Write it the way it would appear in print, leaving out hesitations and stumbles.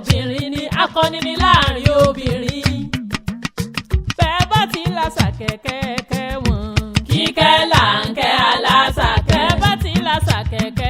Obìnrin ni, akọni ni láàrin obìnrin. Bẹ́ẹ̀ bá ti ń lásà kẹ̀kẹ́ wọn. Kíkẹ́ là ń kẹ́ alásà. Bẹ́ẹ̀ bá ti ń lásà kẹ̀kẹ́.